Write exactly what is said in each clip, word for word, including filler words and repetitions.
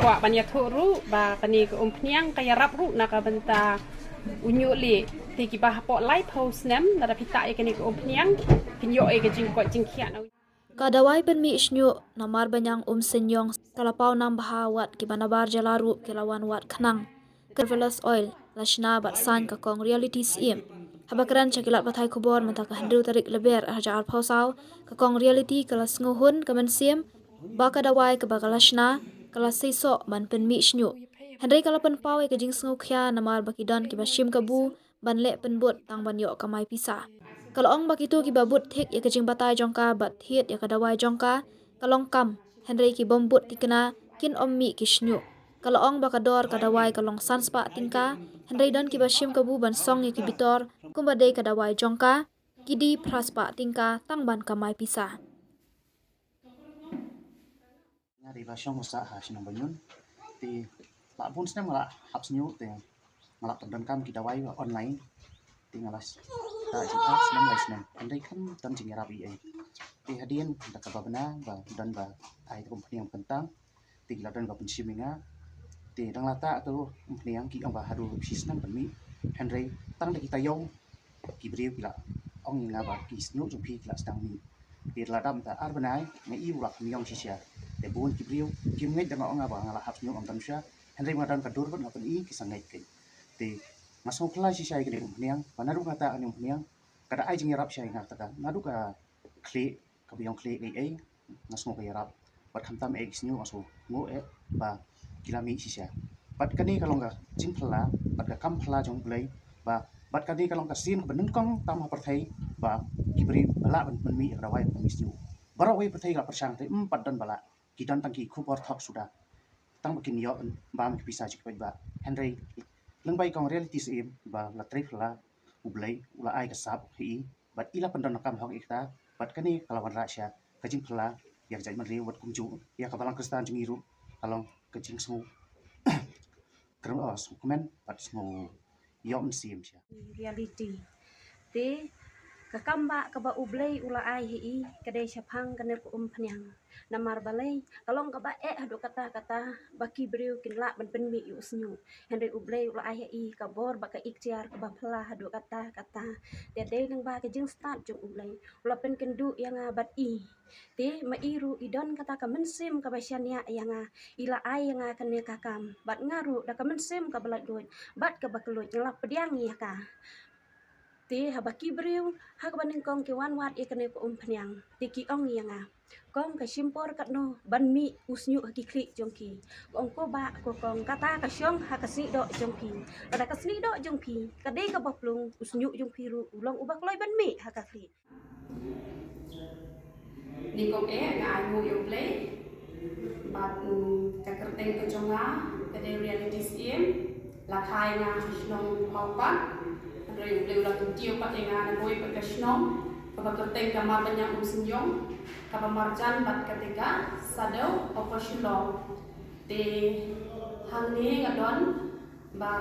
Kwah ban ïathuh ruh ba kane ka umphniang ka ïarap ruh na ka bynta u ñiuh lieh. Te kiba hapoh laiphew snem lada phi tah ïa kane ka umphniang, phin ïoh ïa ka jingkoit jingkhiah na u. Ka dawai pynmih shñiuh namar ba ñiang um sñiong ka la paw nam bha, wat kiba nabar jylla ruh ki la wan wad khnang. Ka Travelers Oil la shna bad sign ka kong Reality Syiem. Haba kren sha ki lad pathai khubor mynta ka hynriew tarik Lber arhajar arphew saw, ka kong Reality ka la sngewhun ka mynsiem ba ka dawai kaba ka la shna ka la seisoh ban pynmih shñiuh. Hynrei ka la pynpaw ïa ka jingsngewkhia namar ba ki don kiba shim kabu ban leh pynbud tang ban ïoh kamai pisa. Ka la ong ba kito kiba bud thik ïa ka jingbatai jong ka bad thied ïa ka dawai jong ka, ka long kam, hynrei ki bym bud thikna kin ym mih ki shñiuh. Ka la ong ba ka dor ka dawai ka long san spah tyngka, hynrei don kiba shim kabu ban song ïa ki bitor kumba dei ka dawai jong ka, ki die phra spah tyngka tang ban kamai pisa. Nga dei ba shong ba sah ha shnong Banyun. Te la bun snem nga la hap shñiuh te nga la pyndonkam ki dawai online. Te nga la s-, ta jingpyrkhat snem lai snem. Hynrei kam don jingïarap ei ei. Te hadien da kaba bna ba don ba ai te umphniang pyntang. Te ki la don ba pynshim ïa nga. Te dang la tah te umphniang ki ong ba haduh shi snem ban mih. Hynrei tang da ki taïew ki briew ki la ong ïa nga ba ki shñiuh jong phi ki la sdang mih. Te la dam ta ar bnai nga i u la kham ïong shisha. Te bun ki briew kim ngeit da nga ong nga ba nga la hap shñiuh ym don sha. Hynrei nga don ka dur bad nga pyni ki sa ngeit kein. Te nga sngewkhlaiñ shisha ïa kane umphniang ba naduh nga tah kane umphniang ka da ai jingïarap shisha ïa nga kata ka naduh ka khlieh kaba ïong khlieh ei ei. Nga sngew ka ïarap bad khamtam eh ki shñiuh nga sngew nguh eh ba ki la mih shisha. Bad kane ka long ka jingphylla bad ka kam phylla jong U Blei ba bad kane ka long ka sien kaba nyngkong tam ha pyrthei ba ki briew ba lah ban pynmih ïa ka dawai ban pynmih shñiuh. Baroh kawei pyrthei ka la pyrshang te ym pat don ba lah, ki don tang ki khubor thok suda. Tang ba kin ïoh bam ki pisa jong ki paidbah. Hynrei lyngba i kong Reality Syiem ba la trei phylla, U Blei u la ai ka sap ha i bad i la pyndonkam hok ïa kata bad kane ka la wanrah sha ka jingphylla ïa ka jaitbynriew bad kumjuh ïa ka balang Khristan jong ngi ruh ka long ka jingsngew kren, oh, sngewkmen bad sngew ïoh mynsiem sha. Reality. Te ka kam ba kaba U Blei u la ai ha i ka dei shaphang kane ka umphniang. Namar balei ka long kaba eh haduh katta katta ba ki briew kin lah ban pynmih ïa u shñiuh. Hynrei U Blei u la ai ha i ka bor bad ka iktiar kaba phylla haduh katta katta. Te dei lyngba ka jingstad jong U Blei u la pynkynduh ïa nga bad i. Te ma i ruh i don kata ka mynsiem kaba shaniah ïa nga, i la ai ïa nga kane ka kam bad nga ruh da ka mynsiem kaba laitluid bad kaba kylluid nga la pdiang ïa ka. Te haba ki briew ha kaba nyngkong ki wan wad ïa kane ka umphniang te ki ong ïa nga, kong, ka shim por katno ban mih u shñiuh ha ki khlieh jong ki? Nga ong, ko bah, ko kong, kata ka shong ha ka snieh doh jong phi. Lada ka snieh doh jong phi ka dei kaba plung, u shñiuh jong phi ruh u long uba kloi ban mih ha ka khlieh. Nyngkong eh nga ainguh ïa U Blei bad, mm, ka kyrteng ka jong nga ka dei Reality Syiem. La kha ïa nga ha shnong Mawpat. Hynrei U Blei u la kyntiew pat ïa nga na kawei pat ka shnong kaba kyrteng ka Marbaniang Umsynïong, kaba marjan bad ka Dega Sadew Upper Shillong. Te hangne nga don ba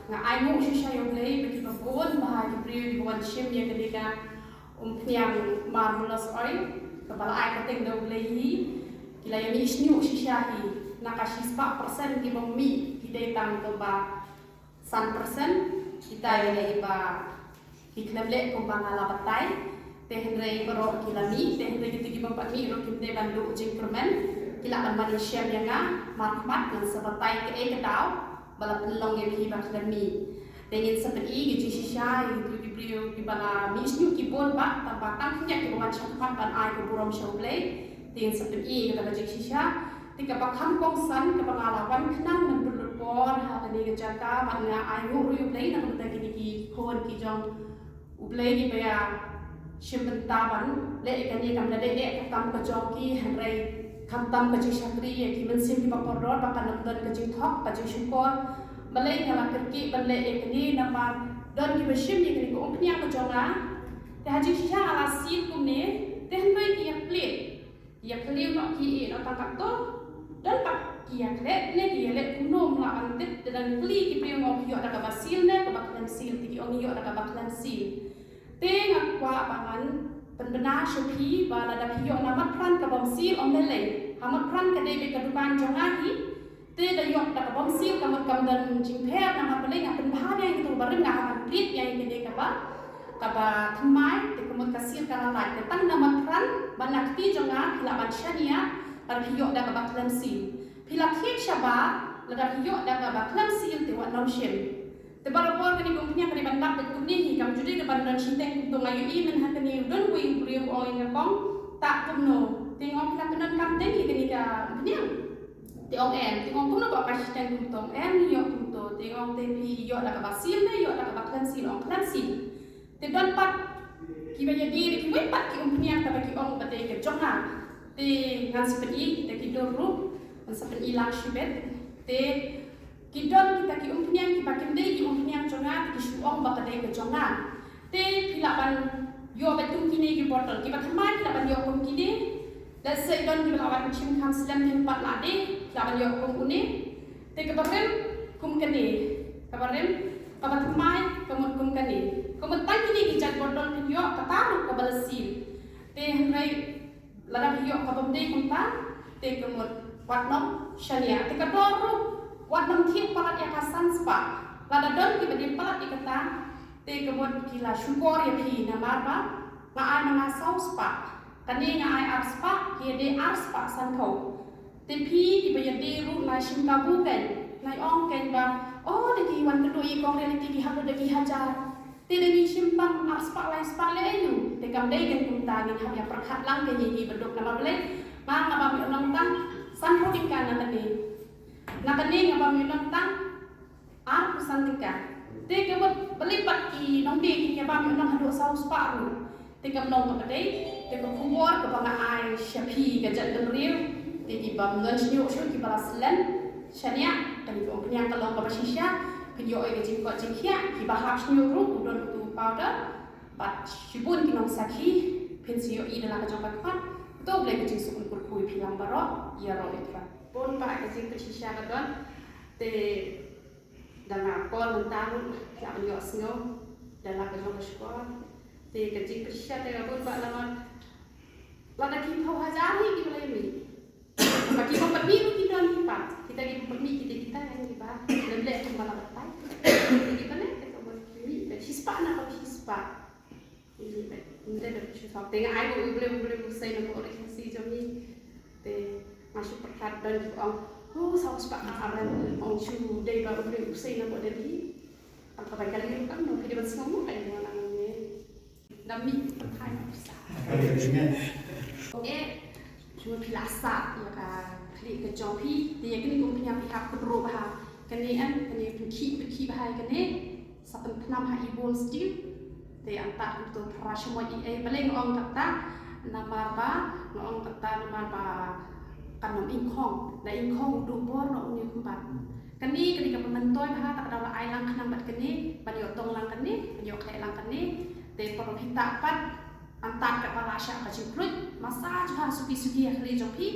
nga ainguh shisha ïa U Blei ba kiba bun bha ki briew kiba wan shim ïa kane ka umphniang Marvelous Oil kaba la ai kyrteng da U Blei hi, ki la ïa mih shñiuh shisha hi. Na ka shispah percent kiba mih ki dei tang kumba san percent kita ïa lei ba ki khlem leh kumba nga la batai. Te hynrei baroh ki la mih, te hynrei kita kiba ym pat mih ruh kim dei ban duh jingkyrmen, ki lah ban wan ïashem ïa nga markhmat ngan sa batai kaei ka daw ba la pynlong ïa phi ba khlem mih. Te ngin sa pyni ka jingshisha ïa kito ki briew kiba la mih shñiuh ki bun bha, tang ba tang khyndiat kiba wan shakhmat ban ai ka burom sha U Blei. Te ngin sa pyni kata ka jingshisha. Te kaba kham kongsan kaba nga la wan khnang ban pynlut por ha kane ka jaka bad nga ainguh ruh ïa U Blei na ka bynta kine ki khun ki jong U Blei kiba ïa shim bynta ban leh ïa kane, kam da dei eh ka kam ka jong ki, hynrei khamtam ka jingshakri ïa ki mynsiem kiba kordor ba kan ym don ka jingthok ka jingshukor. Balei nga la kyrkieh ban leh ïa kane? Namar don kiba shim ïa kane ka umphniang ka jong nga. Te ha jingshisha nga la siew kumne, te hynrei ki ïa plie. Ïa plie noh ki, ïeh noh tang katto. Don pat ki ïa klet ne ki ïa leh kumno, ym lah ban tip. Te dang kylli ki briew, nga ong, ïoh da kaba sil ne kaba khlem sil? Te ki ong ïoh da kaba khlem sil. Te nga kwah ba ngan pynbna sha phi ba lada phi ïoh na Matpran ka bym sil, ym lei lei. Ha Matpran ka dei beit ka dukan jong nga hi. Te da ïoh da ka bym sir ka mut kam don jingpher namar balei nga pynbha ïa kito barim nga hap ban plie ïa kane kaba, kaba thymmai te ka mut ka sir ka la lait te tang namar kren ba na kti jong nga phi lah ban shaniah lada phi ïoh da kaba khlem sir. Phi la thied shabar lada phi ïoh da kaba khlem sir te wat nym shim. Te barabor kane ka umphniang ka dei ban dap bad kumne hi kam ju dei da ban don shiteng kumto nga ïohi mynha kane u don uwei u briew u ong ïa nga kong ta kumno. Te nga ong phi la pyndonkam teng ïa kane ka umphniang. Te ong em, te ong kumno ba ka shiteng kumto ong em ïoh kumto. Te ong te phi ïoh da kaba sir ne ïoh da kaba khlem sir ong khlem sir. Te don pat kiba ïadei da kiwei pat ki umphniang kaba ki ong ba dei ka jong nga. Te ngan sa pyni te ki dur ruh ngan sa pyni lang shibit. Te ki don kita ki umphniang kiba kim dei ki umphniang jong nga te ki shu ong ba ka dei ka jong nga. Te phi lah ban ïoh bad kum kine ki bottle kiba thymmai phi lah ban ïoh kum kine. Let's say don kiba lah ban shim kham slem te pat la dei phi lah ban ïoh kum une. Te kaba rim kum kane, kaba rim kaba thymmai ka mut kum kane. Ka mut tang kine ki jait bottle phin ïoh kata ruh kaba la seal. Te hynrei lada phi ïoh ka bym dei kumta te ka mut wat nym shaniah. Te ka dor ruh wat nym thied palat ïa ka san spah. Lada don kiba dei palat ïa kata te ka mut ki la shukor ïa phi namar ba nga ai ma nga saw spah. Kane nga ai ar spah ki ïadei ar spah sanphew. Te phi kiba ïadei ruh nai shim kabu kein nai ong kein ba oh da ki wan kynduh ïa kong Reality ki hap lut da ki hajar. Te da ngi shim tang ar spah lai spah leh aïu. Te kam dei kein kumta ngin hap ïa pyrkhat lang kein ïa ki baduk namar balei nga nga bam ïoh nong tang sanphew tyngka na kane. Na kane nga bam ïoh nong tang arphew san tyngka. Te ka mut balei pat ki nongdie kin ïa bam ïoh nong haduh saw spah ruh. Te kam long kaba dei te ka khubor kaba nga ai sha phi ka jaitbynriew. Te ki bym don shñiuh shuh kiba la slen shaniah. Kane ka umphniang ka long kaba shisha phin ïoh ïa ka jingkoit jingkhiah kiba hap shñiuh ruh u don utu u powder. Bad shibun ki nongsakhi phin sa ïohi da la ka jong ka khmat. To Blei ka jingsuk un kyrkhu ïa phi lang baroh ïaroh ïa ki ba. Bun ba ka jingpynshisha ka don. Te da nga call mynta ruh phi lah ban ïohsngew da la ka jong ka shkor. Te ka jingpynshisha te ka bun ba la mat. Lada ki phew hajar hi kiba la ïa mih. Ba ki bym pat mih ruh ki don hi pat. Kita ki bym pat mih kita kita ïa kiba lem leh kumba la batai. Kita kiba leh kita bym mih ba shispah na ba shispah. Ym dei ba shu thok te nga ai ba u Blei u Blei u sei na ba u ri Khasi jong ngi. Te nga shu pyrkhat don ki ong u saw spah ka aren ong shu dei ba u Blei u sei na ba u Delhi. Tang ka bai ka liu kam no phi dei ban sngew mo ka ïa nga nang ne. Da mih pyrthai na pisa. Eh shu phi la sah ïa ka khlieh ka jong phi te ïa kane ka umphniang phi hap kynruh bha kane em kane pynkhih pynkhih bha ïa kane. Sa pynpnam ha i bowl steel. Te anta kumto phra shmoi i ei balei nga ong kata namar ba nga ong kata namar ba kan ym ingkhong da ingkhong u duh bor na une u kymbat. Kane kane ka pynmyntoi bha ta ka daw la ai lang khnang bad kane ban ïoh tong lang kane ban ïoh khleh lang kane. Te por phi tah pat Anta kaba la shah ka jingkhluit masa jong ha suki suki ha khlieh jong phi.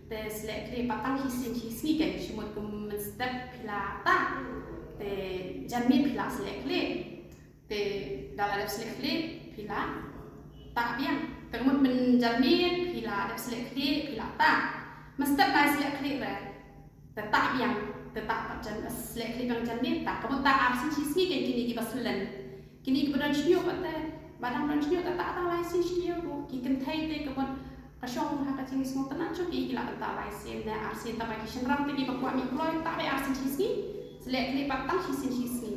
Te sleh khlieh pat tang hi sien hi sngi kein shimut kum mynstep phi la tah. Te janmiet phi la sleh khlieh. Te da la dep sleh khlieh phi la tah biang. Te mut mynjanmiet phi la dep sleh khlieh phi la tah. Mynstep la sleh khlieh re. Te tah biang, te tah pat jan sleh khlieh biang janmiet, tah ka mut tah ar sien shi sngi kein kine kiba slen. Kine kiba don shñiuh pat te ba dang don shñiuh te tah tang lai sien shi sngi ruh. Ki kynthei te ka mut ka shong ha ka jingsngewtynnat jong ki, ki lah ban tah lai sien ne ar sien, tang ba ki shynrang te kiba kwah mih kloi tah beit ar sien shi sngi. Sleh khlieh pat tang shi sien shi sngi.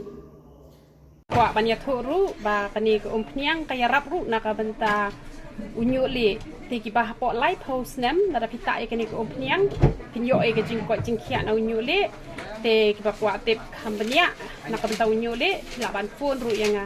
Kwah ban ïathuh ruh ba kane ka umphniang ka ïarap ruh na ka bynta u ñiuh lieh. Te kiba hapoh laiphew snem lada phi tah ïa kane ka umphniang phin ïoh ïa ka jingkoit jingkhiah na u ñiuh lieh. Te kiba kwah tip kham bniah na ka bynta u ñiuh lieh phi lah ban phone ruh ïa nga.